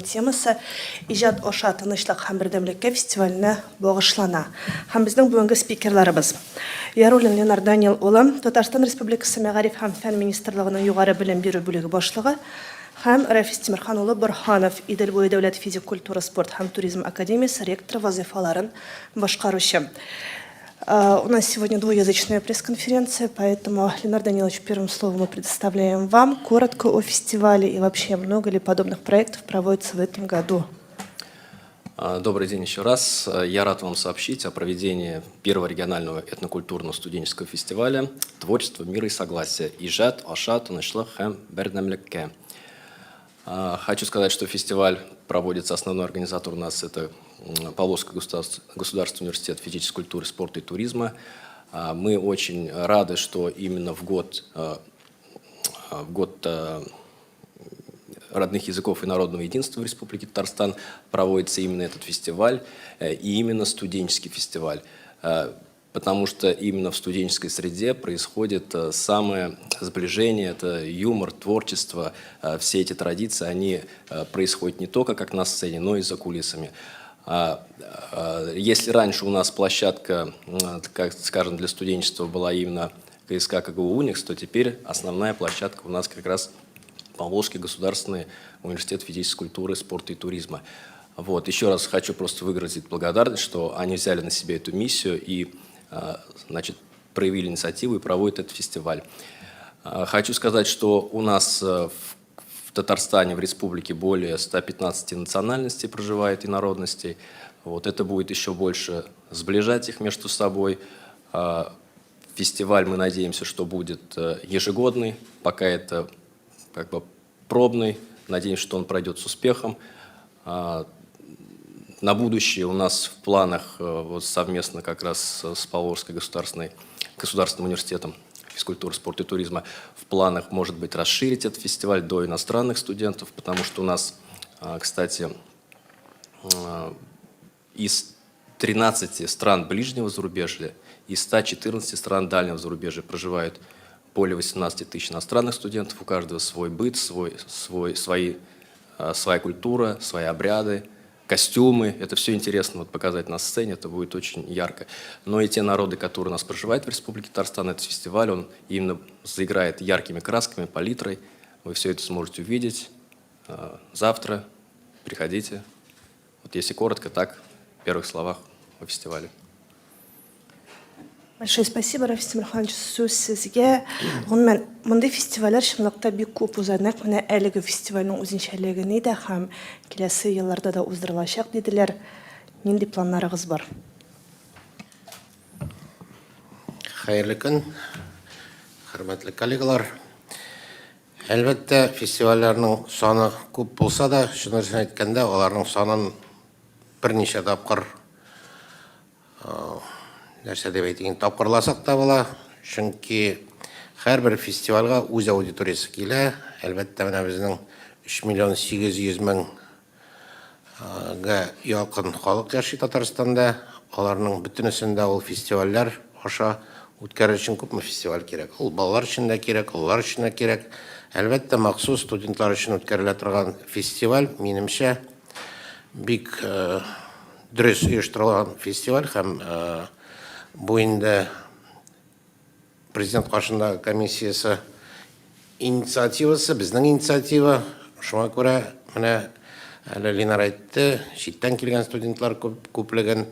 Темасы Иҗат аша тынычлык һәм бердәмлеккә фестиваленә багышлана. Һәм безнең бүгенге спикерларыбыз, Яруллин Ленар Данил улы, Татарстан Республикасы Мәгариф һәм фән министрлыгының югары белем бирү бүлеге башлыгы һәм Рафис Тимерхан улы Борһанов, Идел буе дәүләт физик культура, спорт һәм туризм академиясе ректоры вазыйфаларын башкаручы. У нас сегодня двуязычная пресс-конференция, поэтому, Ленар Данилович, первым словом мы предоставляем вам коротко о фестивале и вообще много ли подобных проектов проводится в этом году. Добрый день еще раз. Я рад вам сообщить о проведении первого регионального этнокультурного студенческого фестиваля «Творчество мира и согласия. Иҗат аша тынычлык һәм бердәмлеккә». Хочу сказать, что фестиваль проводится, основной организатор у нас это Павловский государственный университет физической культуры, спорта и туризма. Мы очень рады, что именно в год родных языков и народного единства в Республике Татарстан проводится именно этот фестиваль, и именно студенческий фестиваль. Потому что именно в студенческой среде происходит самое сближение, это юмор, творчество, все эти традиции, они происходят не только как на сцене, но и за кулисами. Если раньше у нас площадка, как скажем, для студенчества была именно КСК КГУ «Уникс», то теперь основная площадка у нас как раз Поволжский государственный университет физической культуры, спорта и туризма. Вот. Еще раз хочу просто выразить благодарность, что они взяли на себя эту миссию и, значит, проявили инициативу и проводят этот фестиваль. Хочу сказать, что у нас в Татарстане, в республике более 115 национальностей проживает и народностей. Вот это будет еще больше сближать их между собой. Фестиваль, мы надеемся, что будет ежегодный, пока это как бы пробный. Надеемся, что он пройдет с успехом. На будущее у нас в планах вот совместно как раз с Поволжской государственным университетом физкультуры, спорта и туризма в планах, может быть, расширить этот фестиваль до иностранных студентов, потому что у нас, кстати, из 13 стран ближнего зарубежья и 114 стран дальнего зарубежья проживает более 18 тысяч иностранных студентов. У каждого свой быт, своя культура, свои обряды, костюмы. Это все интересно вот показать на сцене, это будет очень ярко. Но и те народы, которые у нас проживают в Республике Татарстан, этот фестиваль, он именно заиграет яркими красками, палитрой. Вы все это сможете увидеть завтра. Приходите. Вот если коротко, так, в первых словах о фестивале. Большое спасибо, Рафис Тимерханович, сүз сезгә. Гомумән, мондый фестивальләр чынлыкта бик күп уза. Нәкъ менә әлеге фестивальнең үзенчәлеге нидә һәм киләсе елларда да уздырылачак диделәр. Нинди планнарыгыз бар? Хәерле көн, хөрмәтле коллегалар. Әлбәттә, фестивальләрнең саны күп булса да, чын әйткәндә, аларның санын берничә тапкыр, нәрсә дип әйтик, тапкырласак та була, чөнки һәрбер фестивальгә үз аудиториясе килә. Әлбәттә, менә безнең 3 миллион 800 мең га якын халык яши Татарстанда. Аларның бөтенесендә ул фестивальләр аша үткәрер өчен күпме фестиваль кирәк. Ул балалар өчен дә кирәк, олылар өчен дә кирәк. Әлбәттә, махсус студентлар өчен үткәрелә торган фестиваль, минемчә, бик дөрес оештырылган фестиваль һәм бу инде президент каршындагы комиссиясе инициативасы, безнең инициатива. Шуңа күрә менә әле Линар әйтте, читтән килгән студентлар күп, күплеген.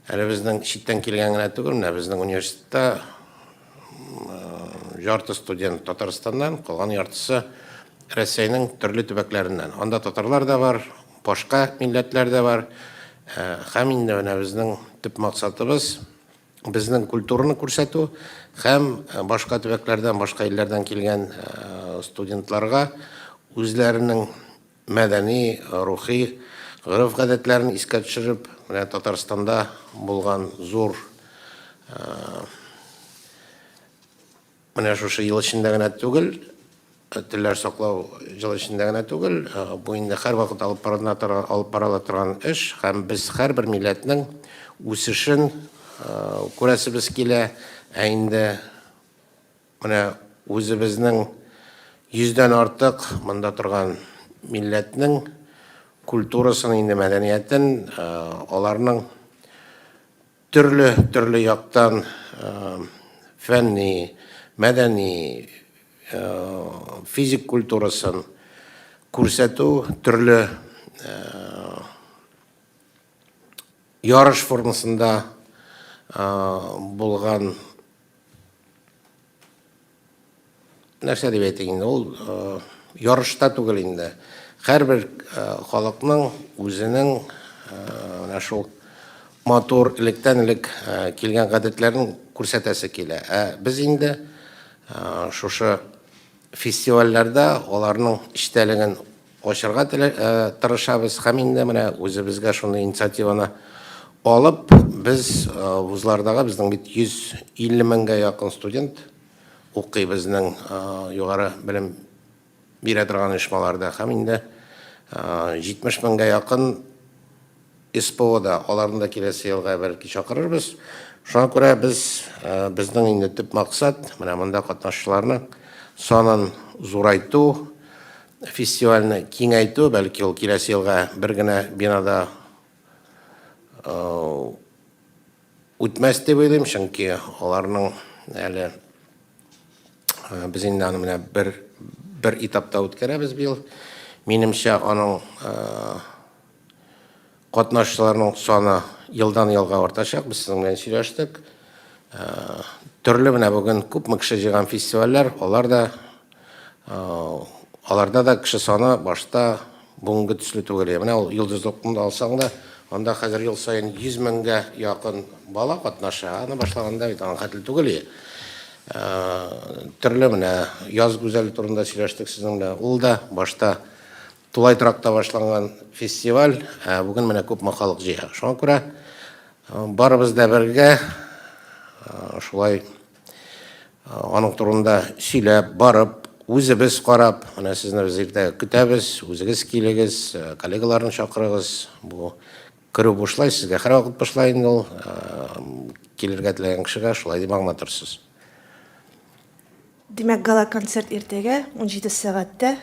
Әле безнең читтән килгән генә түгел, менә безнең университетта ярты студент Татарстаннан, калган яртысы Рәсәйнең төрле төбәкләреннән. Анда татарлар да бар, башка милләтләр дә бар. Һәм инде менә безнең төп максатыбыз безнең культураны күрсәтү һәм башка төбәкләрдән, башка илләрдән килгән студентларга үзләренең мәдәни, рухи гореф-гадәтләрен искә төшереп, менә Татарстанда булган зур, менә шушы ел эчендә генә түгел, телләр саклау җыл эчендә генә түгел, бу инде һәрвакыт алып барыла торган, алып барыла торган эш һәм без һәрбер милләтнең үсешен күрәсебез килә. Ә инде менә үзебезнең 100дән артык монда торган милләтнең культурасын, инде мәдәниятен, аларның төрле төрле яктан фәнни, мәдәни, физик культурасын күрсәтү, төрле ярыш формасында булган нәрсә дип әйтик инде, ул ярышта түгел инде. Һәрбер халыкның үзенең менә шул матур электән-элек килгән гадәтләрен күрсәтәсе килә. Ә без инде шушы фестивальләрдә аларның эчтәлеген ачырга тырышабыз һәм инде менә үзебезгә шундый инициативаны алып, без вузлардагы безнең бит 150 меңгә якын студент укый безнең югары белем бирә торган оешмаларда һәм инде 70 меңгә якын СПОда, аларны да киләсе елга бәлки чакырырбыз. Шуңа күрә без безнең инде төп максат менә монда катнашучыларның санын зурайту, фестивальне киңәйтү, бәлки ул киләсе елга бер генә бинада үтмәс дип уйлыйм, чөнки аларның әле без инде аны менә бер бер этапта үткәрәбез быел. Минемчә, аның катнашучыларның саны елдан елга артачак. Без сезнең белән сөйләштек. Төрле менә бүген күпме кеше җыйган фестивальләр, алар да аларда да кеше саны башта бүгенге төсле түгел. Менә ул Йолдызлыкны да алсаң да, анда хәзер ел саен 100 меңгә якын бала катнаша. Аны башлаганда бит аның хәтле түгел. Төрле менә Яз гүзәле турында сөйләштек сезнең белән. Ул да башта тулай торакта башланган фестиваль, ә бүген менә күпме халык җыя. Шуңа күрә барыбыз да бергә шулай аның турында сөйләп, барып, үзебез карап, менә сезне без иртәгә көтәбез, үзегез килегез, коллегаларны чакырыгыз. Бу керү бушлай, сезгә һәрвакыт бушлай инде ул. Килергә теләгән кешегә шулай дип аңлатырсыз. Димәк, гала-концерт иртәгә 17 сәгатьтә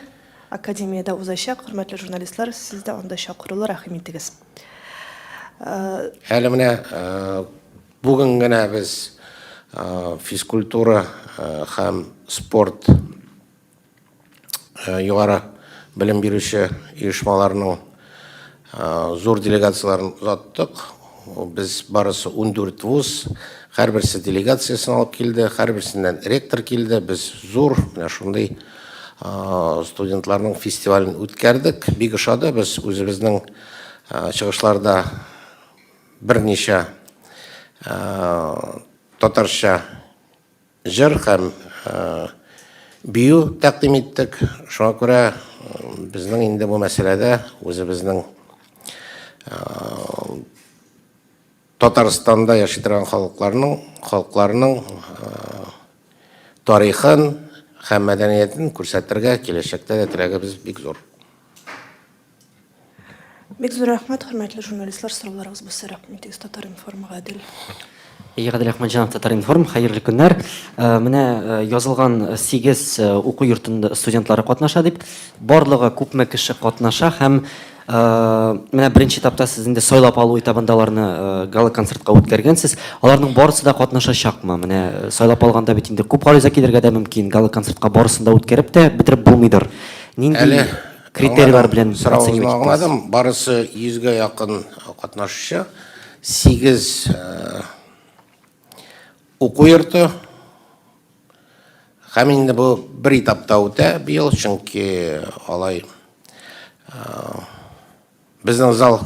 Академиядә узачак. Хөрмәтле журналистлар, сез дә анда чакырулы, рәхим итегез. Әле менә бүген генә без физкультура һәм спорт югары белем бирүче оешмаларның зур делегацияләрен озаттык. Без барысы 14 вуз, һәрберсе делегациясен алып килде, һәрберсеннән ректор килде. Без зур менә шундый студентларның фестивален үткәрдек. Бик ошады. Без үзебезнең чыгышларда берничә татарча җыр һәм бию тәкъдим иттек. Шуңа күрә безнең инде бу мәсьәләдә үзебезнең Татарстанда яши торган халыкларның халыкларның тарихын һәм мәдәниятен күрсәтергә киләчәктә дә теләгебез бик зур. Бик зур рәхмәт, хөрмәтле журналистлар, сорауларыгыз булса, рәхмәт итегез Татар-информ Гадел. Әйе, Гадел Әхмәтҗанов, Татар-информ, хәерле көннәр. Э, менә э, язылган 8 э, уку йортында студентлары катнаша дип, барлыгы күпме кеше катнаша һәм менә беренче этапта сез инде сайлап алу этабында аларны гала-концертка үткәргәнсез. Аларның барысы да катнашачакмы? Менә сайлап алганда бит инде күп гариза килергә дә мөмкин, гала-концертка барысын да үткәреп тә бетереп булмыйдыр. Нинди Әле критерийлар белән Соравыгызны аңладым. Барысы 100гә якын катнашучы, 8 уку йорты. Һәм инде бу бер этапта үтә быел, чөнки алай безнең зал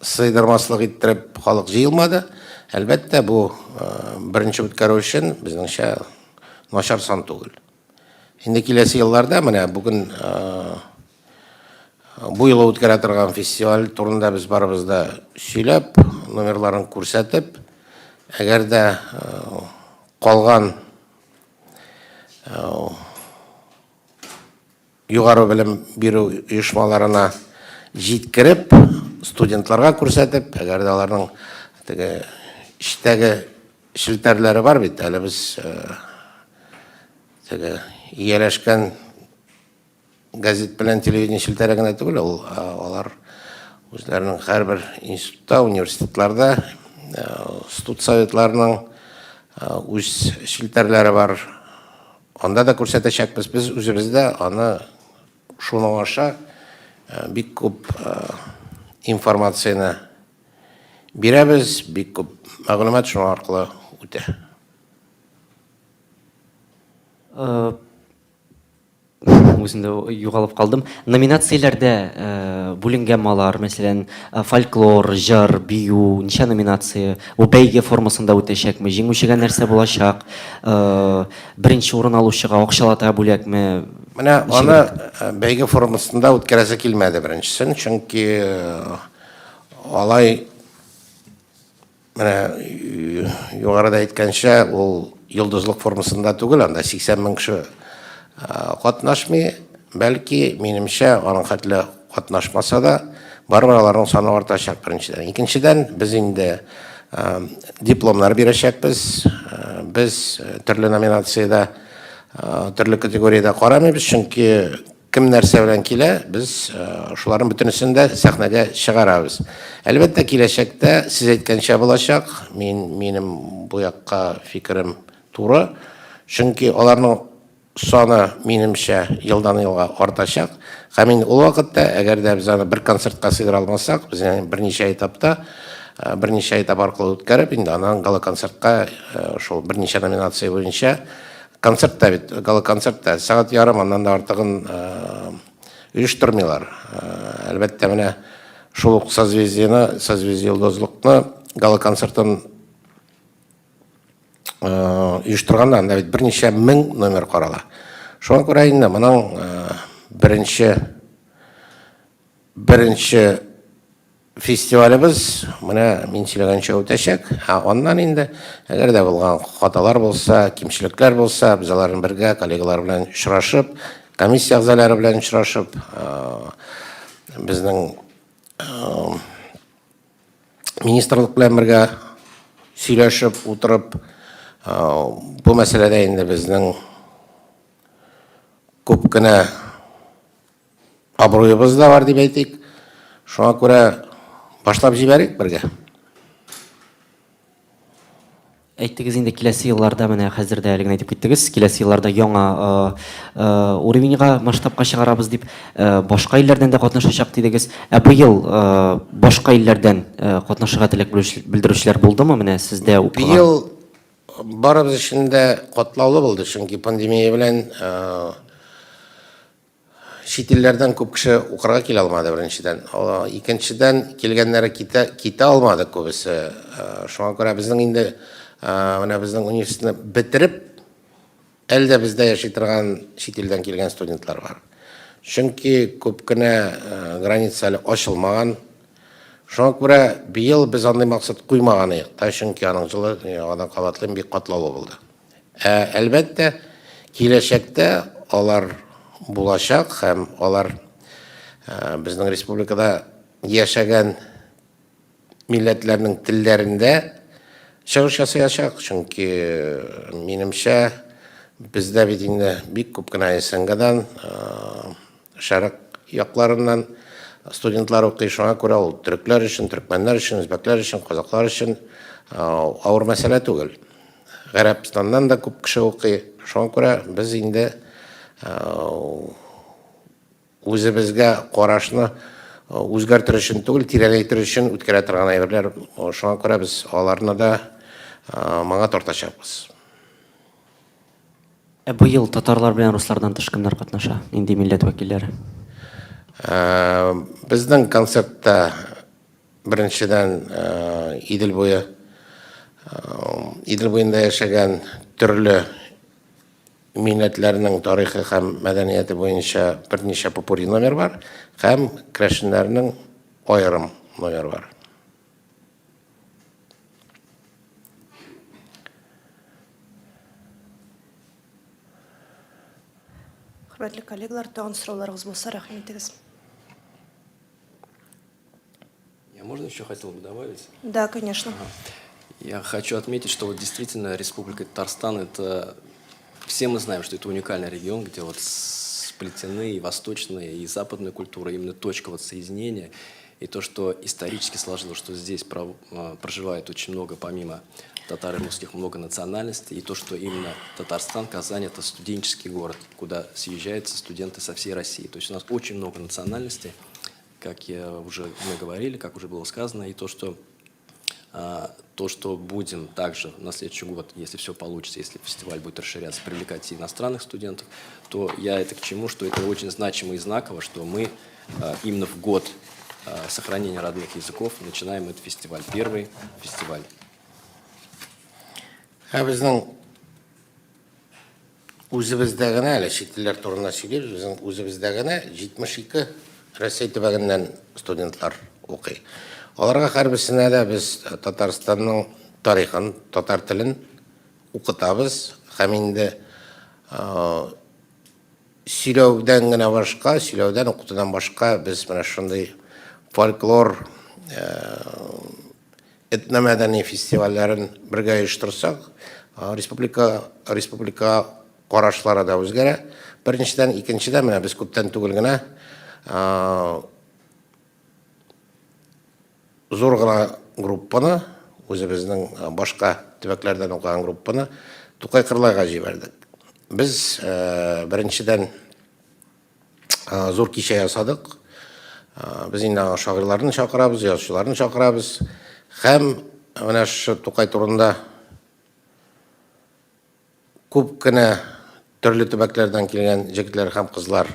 сыйдырмаслык иттереп халык җыелмады. Әлбәттә, бу беренче үткәрү өчен безнеңчә начар сан түгел. Инде киләсе елларда менә бүген бу юлы үткәрә торган фестиваль турында без барыбыз да сөйләп, номерларын күрсәтеп, әгәр дә калган югары белем бирү оешмаларына җиткереп, студентларга күрсәтеп, әгәр дә аларның теге эчтәге челтәрләре бар бит, әле без теге ияләшкән газет белән телевидение челтәре генә түгел, ул алар үзләренең һәрбер институтта, университетларда студсоветларының үз челтәрләре бар. Анда да күрсәтәчәкбез. Без үзебез дә аны шуның аша бик күп информацияне бирәбез, бик күп мәгълүмат шуның аркылы үтә. Үзем дә югалып калдым. Номинацияләрдә бүленгән алар, мәсәлән, фольклор, җыр, бию, ничә номинация? Бу бәйге формасында үтәчәкме? Җиңүчегә нәрсә булачак? Беренче урын алучыга акчалата бүләкме? Менә аны бәйге формасында үткәрәсе килмәде беренчесен, чөнки алай Менә югарыда әйткәнчә, ул йолдызлык формасында түгел, анда 80 мең кеше катнашмый. Бәлки, минемчә, аның хәтле катнашмаса да, барыбер аларның саны артачак, беренчедән. Икенчедән, без инде дипломнар бирәчәкбез. Без төрле номинациядә, төрле категориядә карамыйбыз, чөнки Кем нәрсә белән килә, без шуларның бөтенесен дә сәхнәгә чыгарабыз. Әлбәттә, киләчәктә сез әйткәнчә булачак. Мин, минем бу якка фикерем туры. Чөнки аларның саны, минемчә, елдан-елга артачак. Һәм инде ул вакытта, әгәр дә без аны бер концертка сыйдыра алмасак, без берничә этапта, берничә этап аркылы үткәреп, инде аннан гала-концертка шул берничә номинация буенча Концерт та бит, гала-концерт та сәгать ярым, аннан да артыгын оештырмыйлар. Әлбәттә, менә шул ук Созвездиены, Созвездие Йолдызлыкны гала-концертын оештырганда анда бит берничә мең номер карала. Шуңа күрә инде моның беренче беренче Фестивалебез менә мин сөйләгәнчә үтәчәк. Ә аннан инде, әгәр дә булган хаталар булса, кимчелекләр булса, без аларны бергә коллегалар белән очрашып, комиссия әгъзалары белән очрашып, безнең министрлык белән бергә сөйләшеп утырып, бу мәсьәләдә инде безнең күп кенә Абруебыз да бар дип әйтик. Шуңа күрә башлап җибәрик бергә. Әйттегез инде киләсе елларда, менә хәзер дә әле генә әйтеп киттегез, киләсе елларда яңа уровеньга, масштабка чыгарабыз дип, башка илләрдән дә катнашачак дидегез. Ә быел башка илләрдән катнашырга теләк белдерүчеләр булдымы? Менә сездә укыган. Быел барыбыз өчен дә катлаулы булды, чөнки пандемия белән Чит илләрдән күп кеше укырга килә алмады, беренчедән. Икенчедән, килгәннәре китә, китә алмады күбесе. Шуңа күрә безнең инде менә безнең университетны бетереп, әле дә бездә яши торган чит илдән килгән студентлар бар. Чөнки күп кенә граница әле ачылмаган. Шуңа күрә быел без андый максат куймаган идек та, чөнки аның җылы, яңадан кабатлыйм, бик катлаулы булды. Ә, әлбәттә, киләчәктә алар булачак һәм алар безнең республикада яшәгән милләтләрнең телләрендә чыгыш ясаячак, чөнки, минемчә, бездә бит инде бик күп кенә СНГдан, шәрык якларыннан студентлар укый, шуңа күрә ул төрекләр өчен, төркмәннәр өчен, үзбәкләр өчен, казаклар өчен авыр мәсьәлә түгел. Гарәбстаннан да күп кеше укый. Шуңа күрә без инде үзебезгә карашны үзгәртер өчен түгел, тирәнәйтер өчен үткәрә торган әйберләр. Шуңа күрә без аларны да моңа тартачакбыз. Ә быел татарлар белән руслардан тыш кемнәр катнаша? Нинди милләт вәкилләре? Безнең концертта Беренчедән, Идел буе, Идел буенда яшәгән төрле милләтләрнең тарихы һәм мәдәнияте буенча берничә попури номер бар һәм керәшеннәрнең аерым номер бар. Хөрмәтле коллегалар, тагын сорауларыгыз булса, рәхим итегез. Я можно еще хотел бы добавить? Да, конечно. Ага. Я хочу отметить, что вот действительно Республика Татарстан это все мы знаем, что это уникальный регион, где вот с сплетены и восточная, и западная культура, именно точка вот соединения. И то, что исторически сложилось, что здесь проживает очень много, помимо татар и русских, много национальностей, и то, что именно Татарстан, Казань – это студенческий город, куда съезжаются студенты со всей России. То есть у нас очень много национальностей, как я уже мы говорили, как уже было сказано, и то, что будем также на следующий год, если все получится, если фестиваль будет расширяться, привлекать и иностранных студентов, то я это к чему, что это очень значимо и знаково, что мы именно в год сохранения родных языков начинаем этот фестиваль. Первый фестиваль. Ә безнең үзебездә генә, әле чит илләр турында сөйлибез, безнең үзебездә генә 72 Рәсәй төбәгеннән студентлар укый. Аларга һәрберсенә дә без Татарстанның тарихын, татар телен укытабыз һәм инде сөйләүдән генә башка, сөйләүдән, укытудан башка без менә шундый фольклор, этномәдәни фестивальләрен бергә оештырсак, республика, республика карашлары да үзгәрә. Беренчедән, икенчедән, менә без күптән түгел генә зур гына группаны, үзебезнең башка төбәкләрдән укыган группаны Тукай Кырлайга җибәрдек. Без беренчедән зур кичә ясадык. Без инде аңа шагыйрьләрне чакырабыз, язучыларны чакырабыз. Һәм менә шушы Тукай турында Күп кенә төрле төбәкләрдән килгән җегетләр һәм кызлар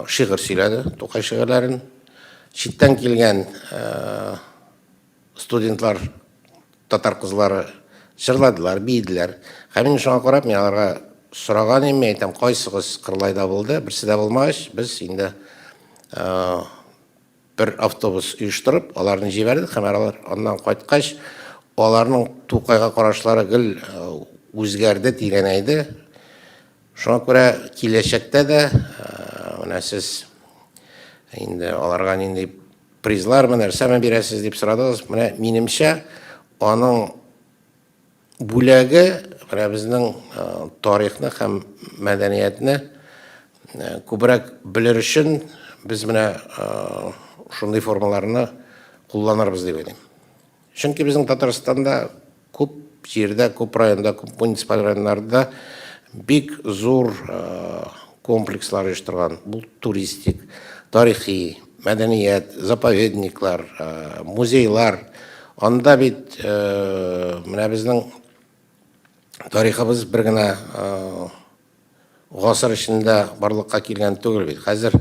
шигырь сөйләде, Тукай шигырьләрен. Читтән килгән студентлар, татар кызлары җырладылар, биеделәр. Һәм инде шуңа карап, мин аларга сораган идем, мин әйтәм, кайсыгыз Кырлайда булды? Берсе дә булмагач, без инде Бер автобус оештырып, аларны җибәрдек һәм алар аннан кайткач, аларның Тукайга карашлары гел үзгәрде, тирәнәйде. Шуңа күрә киләчәктә дә менә сез инде аларга нинди призлармы, нәрсәме бирәсез дип сорадыгыз. Менә минемчә, аның Бүләге менә безнең тарихны һәм мәдәниятне күбрәк белер өчен без менә шундый формаларны кулланырбыз дип уйлыйм. Чөнки безнең Татарстанда күп җирдә, күп районда, күп муниципаль районнарда бик зур комплекслар оештырган. Бу туристик, тарихи, мәдәният, заповедниклар, музейлар. Анда бит менә безнең тарихыбыз бер генә гасыр эчендә барлыкка килгән түгел бит. Хәзер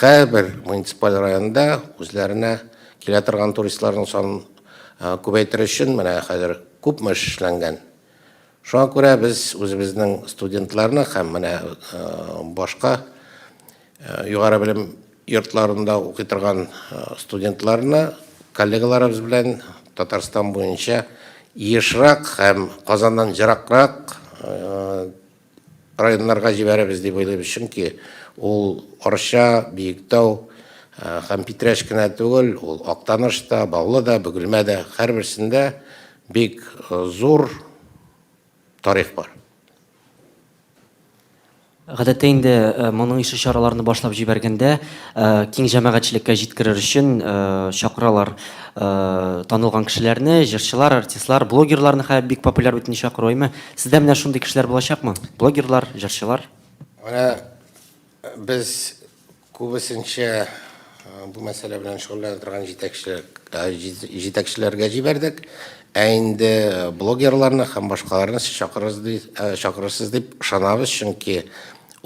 һәрбер муниципаль районда үзләренә килә торган туристларның санын күбәйтер өчен менә хәзер күпме эш эшләнгән. Шуңа күрә без үзебезнең студентларны һәм менә башка югары белем йортларында укый торган студентларны коллегаларыбыз белән Татарстан буенча ешрак һәм Казаннан еракрак районнарга җибәрәбез дип уйлыйбыз, чөнки ул Арча, Биектау һәм Питрәч кенә түгел, ул Актаныш та, Баулы да, Бөгелмә дә, һәрберсендә бик зур тарих бар. Гадәттә инде моның ише чараларны башлап җибәргәндә, киң җәмәгатьчелеккә җиткерер өчен чакыралар танылган кешеләрне, җырчылар, артистлар, блогерларны хәзер бик популяр бит инде чакыру, әйме? Сездә менә шундый кешеләр булачакмы? Блогерлар, җырчылар? Менә без Күбесенчә бу мәсьәлә белән шөгыльләнә торган җитәкчеләргә җибәрдек. Ә инде блогерларны һәм башкаларны сез чакырырсыз дип ышанабыз, чөнки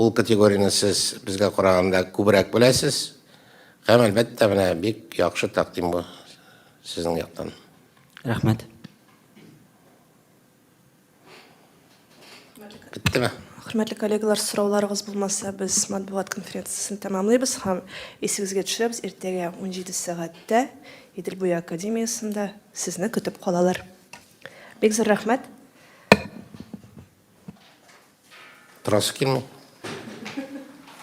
ул категорияне сез безгә караганда күбрәк беләсез. Һәм, әлбәттә, менә бик яхшы тәкъдим бу сезнең яктан. Рәхмәт. Беттеме? Хөрмәтле коллегалар, сорауларыгыз булмаса, без матбугат конференциясен тәмамлыйбыз һәм исегезгә төшерәбез, иртәгә 17 сәгатьтә Идел буе академиясендә сезне көтеп калалар. Бик зур рәхмәт. Торасы килми.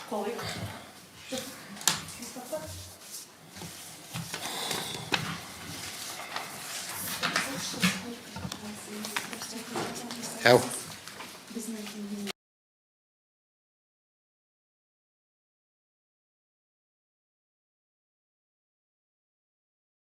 Калыйк. Әү.